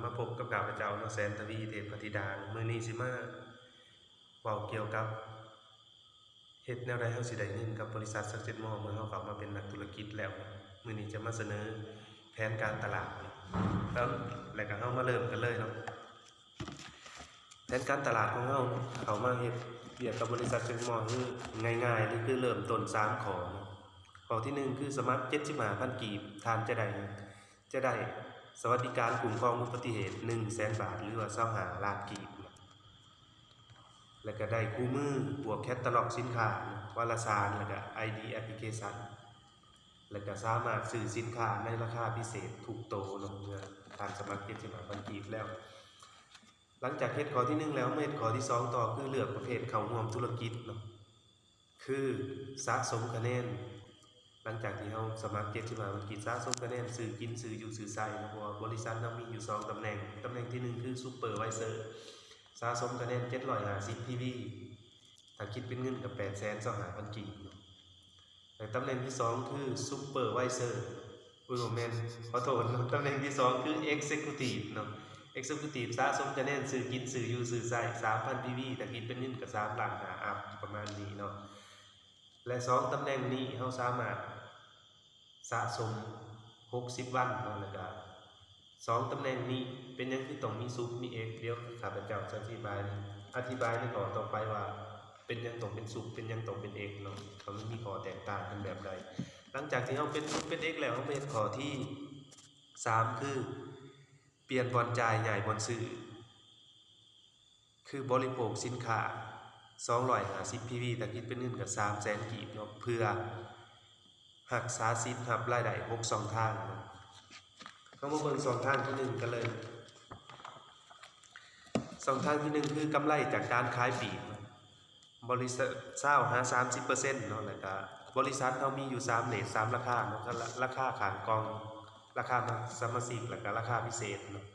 ມາພົບກັບຂ້າພະເຈົ້າເນາະ ແສນທະວີ ເທບພະທິດາ. ມື້ນີ້ຊິມາເວົ້າກ່ຽວກັບ ເຮັດແນວໃດເຮົາຊິໄດ້ເງິນກັບບໍລິສັດ Success Mall ເມື່ອເຮົາເຂົ້າມາເປັນນັກທຸລະກິດແລ້ວ. ມື້ນີ້ຈະມາສະເໜີແຜນການຕະຫຼາດ ແລ້ວ ແລ້ວກໍເຮົາມາເລີ່ມກັນເລີຍເນາະ. ແຜນການຕະຫຼາດຂອງເຮົາ ເຂົ້າມາເຮັດວຽກກັບບໍລິສັດ Success Mall ຄືງ່າຍໆ ຫຼື ຄືເລີ່ມຕົ້ນສາມຂໍ້ເນາະ. ຂໍ້ທີໜຶ່ງ ຄືສະໝັກເຈັດສິບຫ້າພັນກີບ ທ່ານຈະໄດ້ ຈະໄດ້ສະຫວັດດີການຄຸ້ມຄອງອຸບັດຕິເຫດ ໜຶ່ງແສນບາດ ຫຼືວ່າ ຊາວຫ້າລ້ານກີບເນາະ. ແລ້ວກໍໄດ້ຄູ່ມືພວກແຄດຕາລັອກສິນຄ້າ ວາລະສານ ແລ້ວກໍ ໄອ ດີ ແອັບພລິເຄຊັນ ແລ້ວກໍສາມາດຊື້ສິນຄ້າໃນລາຄາພິເສດທຸກໂຕເນາະ ເມື່ອທ່ານສະໝັກເຈັດສິບຫ້າພັນກີບແລ້ວ. ຫຼັງຈາກເຮັດຂໍ້ທີໜຶ່ງແລ້ວ ມາເຮັດຂໍ້ທີສອງຕໍ່ ຄືເລືອກປະເພດເຂົ້າຮ່ວມທຸລະກິດເນາະ. ຄືສະສົມຄະແນນ. ຫຼັງຈາກທີ່ເຮົາສະໝັກເຈັດສິບຫ້າພັນກີບ ສະສົມຄະແນນ ຊື້ກິນ ຊື້ຢູ່ ຊື້ໃຊ້ເນາະ ເພາະວ່າບໍລິສັດເຮົາມີຢູ່ສອງຕຳແໜ່ງ. ຕຳແໜ່ງທີໜຶ່ງ ຄື Supervisor ສະສົມຄະແນນ ເຈັດຮ້ອຍຫ້າສິບ ພີ ວີ ຖ້າຄິດເປັນເງິນກໍ ແປດແສນຊາວຫ້າພັນ ກີບເນາະ. ແລະ ຕຳແໜ່ງທີສອງ ຄື Supervisor ໂອ້ຍ ບໍ່ແມ່ນ ຂໍໂທດເນາະ. ຕຳແໜ່ງທີສອງ ຄື Executive ເນາະ. Executive ສະສົມຄະແນນ ຊື້ກິນ ຊື້ຢູ່ ຊື້ໃຊ້ ສາມພັນ ພີ ວີ ຖ້າຄິດເປັນເງິນກໍ ສາມລ້ານຫ້າອັບ ປະມານນີ້ເນາະ. ແລະ ສອງຕຳແໜ່ງນີ້ເຮົາສາມາດສະສົມ ຫົກສິບວັນເນາະ. ແລ້ວກະສອງຕຳແໜ່ງນີ້ເປັນຫຍັງຄືຕ້ອງມີ Sub ມີ Ex ດຽວຂ້າພະເຈົ້າຈະອະທິບາຍ ອະທິບາຍໃນຂໍ້ຕໍ່ໄປວ່າເປັນຫຍັງຕ້ອງເປັນ Sub ເປັນຫຍັງຕ້ອງເປັນ Ex ເນາະ ວ່າມັນມີຂໍ້ແຕກຕ່າງກັນແບບໃດ. ຫຼັງຈາກທີ່ເຮົາເປັນ Sub ເປັນ Ex ແລ້ວ ເຮົາມາເຮັດຂໍ້ທີສາມ ຄື ປ່ຽນບ່ອນຈ່າຍ ຍ້າຍບ່ອນຊື້ ຄືບໍລິໂພກສິນຄ້າ ສອງຮ້ອຍຫ້າສິບ ພີ ວີ ຖ້າຄິດເປັນເງິນກໍ ສາມແສນ ກີບເນາະ ເພື່ອຮັກສາສິດຮັບລາຍໄດ້ ຫົກຊ່ອງທາງເນາະ. ເຮົາມາເບິ່ງຊ່ອງທາງທີໜຶ່ງກັນເລີຍ. ຊ່ອງທາງທີໜຶ່ງ ຄືກຳໄລຈາກການຂາຍປີກ ບໍລິສັດ ຊາວຫາສາມສິບເປີເຊັນເນາະ. ແລ້ວກະບໍລິສັດເຮົາມີຢູ່ສາມເຣດ ສາມລາຄາເນາະ ລາຄາຂ້າງກ່ອງ ລາຄາສະມາຊິກ ແລ້ວກະລາຄາພິເສດເນາະ.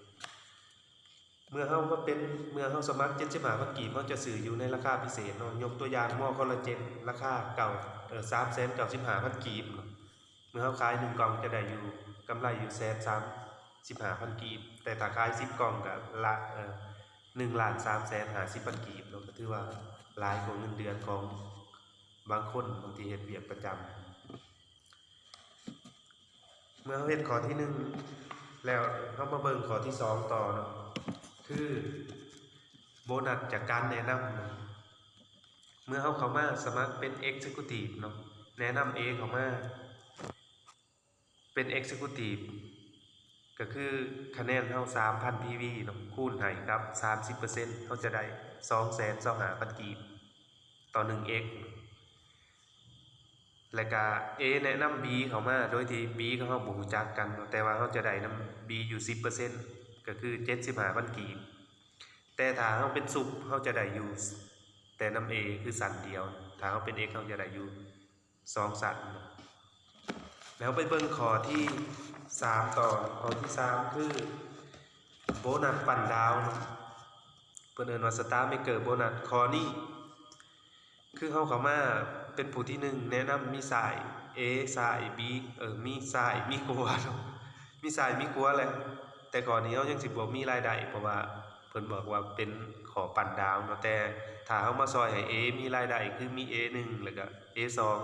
ເມື່ອເຮົາມາເປັນ ເມື່ອເຮົາສະໝັກເຈັດສິບຫ້າພັນກີບ ເຮົາຈະຊື້ຢູ່ໃນລາຄາພິເສດເນາະ. ຍົກຕົວຢ່າງ ມໍຄໍລາເຈນ ລາຄາເກົ້າ ເອີ ສາມແສນເກົ້າສິບຫ້າພັນກີບເນາະ. ເມື່ອເຮົາຂາຍໜຶ່ງກ່ອງຈະໄດ້ຢູ່ ກຳໄລຢູ່ແສນສາມສິບຫ້າພັນກີບ ແຕ່ຖ້າຂາຍສິບກ່ອງກໍລະ ເອີ ໜຶ່ງລ້ານສາມແສນຫ້າສິບພັນກີບເນາະ ກໍຖືວ່າຫຼາຍກວ່າເງິນເດືອນຂອງບາງຄົນ ບາງທີ່ເຮັດວຽກປະຈຳ. ເມື່ອເຮົາເຮັດຂໍ້ທີໜຶ່ງແລ້ວ ເຮົາມາເບິ່ງຂໍ້ທີສອງຕໍ່ເນາະ ຄືໂບນັດຈາກການແນະນຳເນາະ. ເມື່ອເຮົາເຂົ້າມາສະໝັກເປັນ Executive ເນາະ ແນະນຳ A ເຂົ້າມາເປັນ Executive ກໍຄືຄະແນນເຮົາ ສາມພັນ ພີ ວີ ເນາະ ຄູນໃຫ້ກັບ ສາມສິບເປີເຊັນ ເຮົາຈະໄດ້ ສອງແສນຊາວຫ້າພັນ ກີບຕໍ່ໜຶ່ງ Ex. ແລ້ວກະ A ແນະນຳ B ເຂົ້າມາ ໂດຍທີ່ B ກັບເຮົາບໍ່ຮູ້ຈັກກັນເນາະ ແຕ່ວ່າເຮົາຈະໄດ້ນຳ B ຢູ່ ສິບເປີເຊັນ ກໍຄື ເຈັດສິບຫ້າພັນ ກີບ. ແຕ່ຖ້າເຮົາເປັນ Sub ເຮົາຈະໄດ້ຢູ່ແຕ່ນຳ A ຄືຊັ້ນດຽວ. ຖ້າເຮົາເປັນ Ex ເຮົາຈະໄດ້ຢູ່ສອງຊັ້ນເນາະ. ແລ້ວໄປເບິ່ງຂໍ້ທີສາມຕໍ່. ຂໍ້ທີສາມ ຄືໂບນັດປັ້ນດາວເນາະ ເພິ່ນເອີ້ນວ່າ Star Maker Bonus. ຂໍ້ນີ້ ຄືເຮົາເຂົ້າມາເປັນຜູ້ທີໜຶ່ງ ແນະນຳມີຊ້າຍ A ຊ້າຍ B ເອີ ມີຊ້າຍມີຂວາເນາະ ມີຊ້າຍມີຂວາແຫຼະ. ແຕ່ຂໍ້ນີ້ເຮົາຍັງຊິບໍ່ມີລາຍໄດ້ ເພາະວ່າເພິ່ນບອກວ່າເປັນຂໍ້ປັ້ນດາວເນາະ. ແຕ່ຖ້າເຮົາມາຊ່ອຍໃຫ້ A ມີລາຍໄດ້ ຄືມີ A ໜຶ່ງ ແລ້ວກະ A ສອງ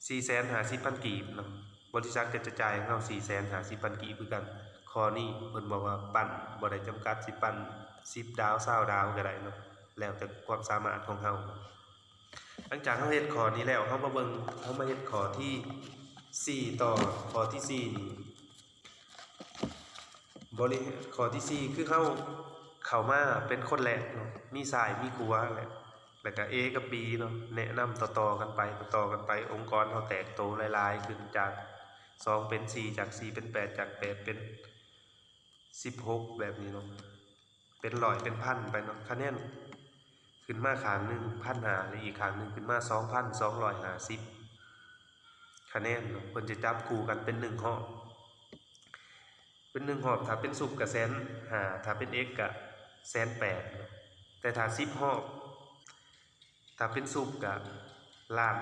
ສີ່ແສນຫ້າສິບພັນ ກີບເນາະ ບໍລິສັດກໍຈະຈ່າຍໃຫ້ເຮົາ ສີ່ແສນຫ້າສິບພັນ ກີບຄືກັນ. ຂໍ້ນີ້ເພິ່ນບອກວ່າປັ້ນບໍ່ໄດ້ຈຳກັດ ຊິປັ້ນສິບດາວ ຊາວດາວກໍໄດ້ເນາະ ແລ້ວແຕ່ຄວາມສາມາດຂອງເຮົາ. ຫຼັງຈາກເຮົາເຮັດຂໍ້ນີ້ແລ້ວ ເຮົາມາເບິ່ງ ເຮົາມາເຮັດຂໍ້ທີສີ່ຕໍ່. ຂໍ້ທີສີ່ນີ້ ບໍລິ ຂໍ້ທີສີ່ ຄືເຮົາເຂົ້າມາເປັນຄົນແລກເນາະ ມີຊ້າຍມີຂວາ ແລະ ແລ້ວກະ A ກັບ B ເນາະ ແນະນຳຕໍ່ໆກັນໄປ ຕໍ່ໆກັນໄປ ອົງກອນເຮົາແຕກໂຕຫຼາຍໆຂຶ້ນ ຈາກສອງເປັນສີ່ ຈາກສີ່ເປັນແປດ ຈາກແປດເປັນສິບຫົກ ແບບນີ້ເນາະ ເປັນຮ້ອຍເປັນພັນໄປເນາະ. ຄະແນນຂຶ້ນມາຂ້າງໜຶ່ງ ພັນຫ້າ ແລະ ອີກຂ້າງໜຶ່ງຂຶ້ນມາ ສອງພັນສອງຮ້ອຍຫ້າສິບ ຄະແນນເນາະ. ເພິ່ນຈະຈັບຄູ່ກັນເປັນໜຶ່ງຮອບ ເປັນໜຶ່ງຮອບ ຖ້າເປັນ Sub ກະແສນຫ້າ ຖ້າເປັນ Ex ກະແສນແປດ ແຕ່ຖ້າສິບຮອບ ຖ້າເປັນ Sub ກະລ້ານ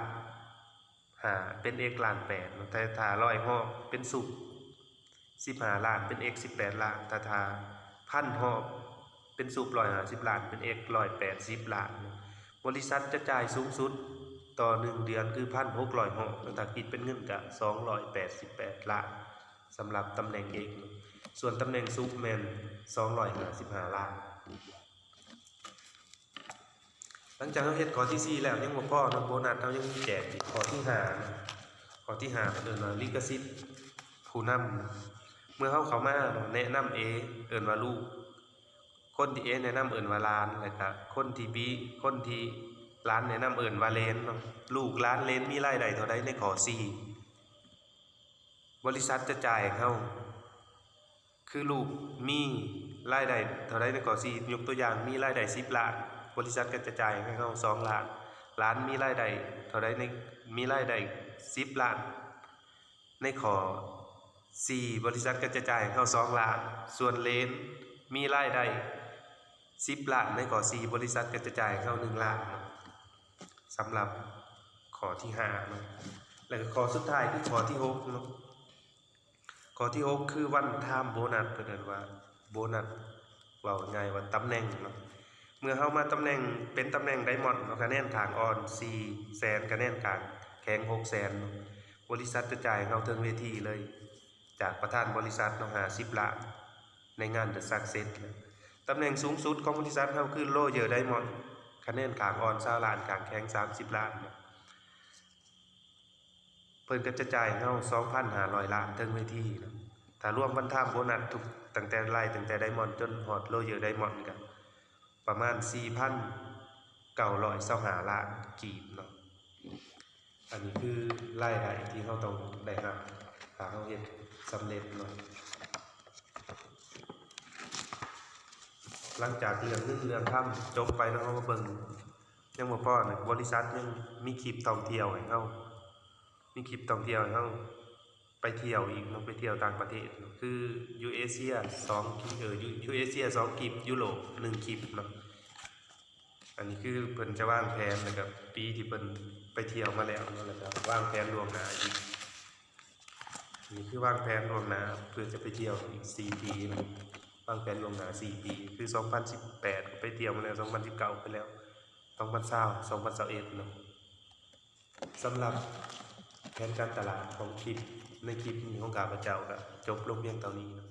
ຫ້າ ເປັນ Ex ລ້ານແປດ ແຕ່ຖ້າຮ້ອຍຮອບເປັນ Sub ສິບຫ້າລ້ານ ເປັນ X ສິບແປດລ້ານ ຖ້າ ຖ້າພັນຮອບ ເປັນຊຸບຮ້ອຍຫ້າສິບລ້ານ ເປັນ X ຮ້ອຍແປດສິບລ້ານ. ບໍລິສັດຈະຈ່າຍສູງສຸດຕໍ່ໜຶ່ງເດືອນຄືພັນຫົກຮ້ອຍຮອບ ຖ້າຄິດເປັນເງິນກະສອງຮ້ອຍແປດສິບແປດລ້ານ ສຳລັບຕຳແໜ່ງ X ເນາະ. ສ່ວນຕຳແໜ່ງຊຸບແມ່ນສອງຮ້ອຍຫ້າສິບຫ້າລ້ານ. ຫຼັງຈາກເຮົາເຮັດຂໍ້ທີສີ່ແລ້ວຍັງບໍ່ພໍເນາະ ໂບນັດເຮົາຍັງມີແຈກອີກ. ຂໍ້ທີຫ້າເນາະ ຂໍ້ທີຫ້າເພິ່ນເອີ້ນວ່າລິຂະສິດຜູ້ນຳ. ເມື່ອເຮົາເຂົ້າມາເນາະ ແນະນຳ A ເອີ້ນວ່າລູກ, ຄົນທີ່ A ແນະນຳເອີ້ນວ່າຫຼານ ແລ້ວກະຄົນທີ່ B ຄົນທີ່ຫຼານແນະນຳເອີ້ນວ່າເລນເນາະ. ລູກ ຫຼານ ເລນ ມີລາຍໄດ້ເທົ່າໃດໃນຂໍ້ສີ່ ບໍລິສັດຈະຈ່າຍໃຫ້ເຮົາ ຄືລູກມີລາຍໄດ້ເທົ່າໃດໃນຂໍ້ສີ່ ຍົກຕົວຢ່າງ ມີລາຍໄດ້ສິບລ້ານ ບໍລິສັດກໍຈະຈ່າຍໃຫ້ເຮົາສອງລ້ານ. ຫຼານມີລາຍໄດ້ເທົ່າໃດໃນ ມີລາຍໄດ້ສິບລ້ານໃນຂໍ້ສີ່ ບໍລິສັດກໍຈະຈ່າຍໃຫ້ເຮົາສອງລ້ານ. ສ່ວນເລນມີລາຍໄດ້ສິບລ້ານໃນຂໍ້ສີ່ ບໍລິສັດກໍຈະຈ່າຍໃຫ້ເຮົາໜຶ່ງລ້ານເນາະ. ສຳລັບຂໍ້ທີຫ້າເນາະ ແລ້ວກໍຂໍ້ສຸດທ້າຍຄືຂໍ້ທີຫົກເນາະ. ຂໍ້ທີຫົກຄື one time bonus ເພິ່ນເອີ້ນວ່າໂບນັດ ເວົ້າງ່າຍວ່າຕຳແໜ່ງເນາະ. ເມື່ອເຮົາມາຕຳແໜ່ງ ເປັນຕຳແໜ່ງ Diamond ເນາະ ຄະແນນຂ້າງອ່ອນສີ່ແສນ ຄະແນນຂ້າງແຂງຫົກແສນເນາະ. ບໍລິສັດຈະຈ່າຍໃຫ້ເຮົາເທິງເວທີເລີຍ ຈາກປະທານບໍລິສັດເນາະ ຫ້າສິບລ້ານ ໃນງານ The Success ເນາະ. ຕຳແໜ່ງສູງສຸດຂອງບໍລິສັດເຮົາຄື Royal Diamond ຄະແນນຂ້າງອ່ອນຊາວລ້ານ ຂ້າງແຂງສາມສິບລ້ານເນາະ. ເພິ່ນກໍຈະຈ່າຍໃຫ້ເຮົາສອງພັນຫ້າຮ້ອຍລ້ານເທິງເວທີເນາະ. ຖ້າລວມ one time bonus ທຸກ ຕັ້ງແຕ່ໄລ່ ຕັ້ງແຕ່ Diamond ຈົນຮອດ Royal Diamond ກໍປະມານສີ່ພັນເກົ້າຮ້ອຍຊາວຫ້າລ້ານກີບເນາະ. ອັນນີ້ຄືລາຍໄດ້ທີ່ເຮົາຕ້ອງໄດ້ຮັບ ຖ້າເຮົາເຮັດສຳເລັດເນາະ. ຫຼັງຈາກເລື່ອງເງິນເລື່ອງຄຳຈົບໄປເນາະ ເຮົາມາເບິ່ງ ຍັງບໍ່ພໍນະ ບໍລິສັດຍັງມີຄລິບທ່ອງທ່ຽວໃຫ້ເຮົາ ມີຄລິບທ່ອງທ່ຽວໃຫ້ເຮົາໄປທ່ຽວອີກເນາະ ໄປທ່ຽວຕ່າງປະເທດເນາະ ຄືຢູ່ເອເຊຍສອງຄລິບ ເອີ ຢູ່ ຢູ່ເອເຊຍສອງຄລິບ ຢູໂຣບໜຶ່ງຄລິບເນາະ. ອັນນີ້ຄືເພິ່ນຈະວາງແຜນ ແລ້ວກໍປີທີ່ເພິ່ນໄປທ່ຽວມາແລ້ວເນາະ ແລ້ວກໍວາງແຜນລ່ວງໜ້າອີກ. ນີ້ຄືວາງແຜນລ່ວງໜ້າເພື່ອຈະໄປທ່ຽວອີກສີ່ປີເນາະ ວາງແຜນລ່ວງໜ້າສີ່ປີ ຄືສອງພັນສິບແປດກໍໄປທ່ຽວມາແລ້ວ ສອງພັນສິບເກົ້າໄປແລ້ວ ສອງພັນຊາວ ສອງພັນຊາວເອັດເນາະ. ສຳລັບແຜນການຕະຫຼາດຂອງຄລິບ ໃນຄລິບນີ້ຂອງຂ້າພະເຈົ້າກໍຈົບລົງພຽງເທົ່ານີ້ເນາະ.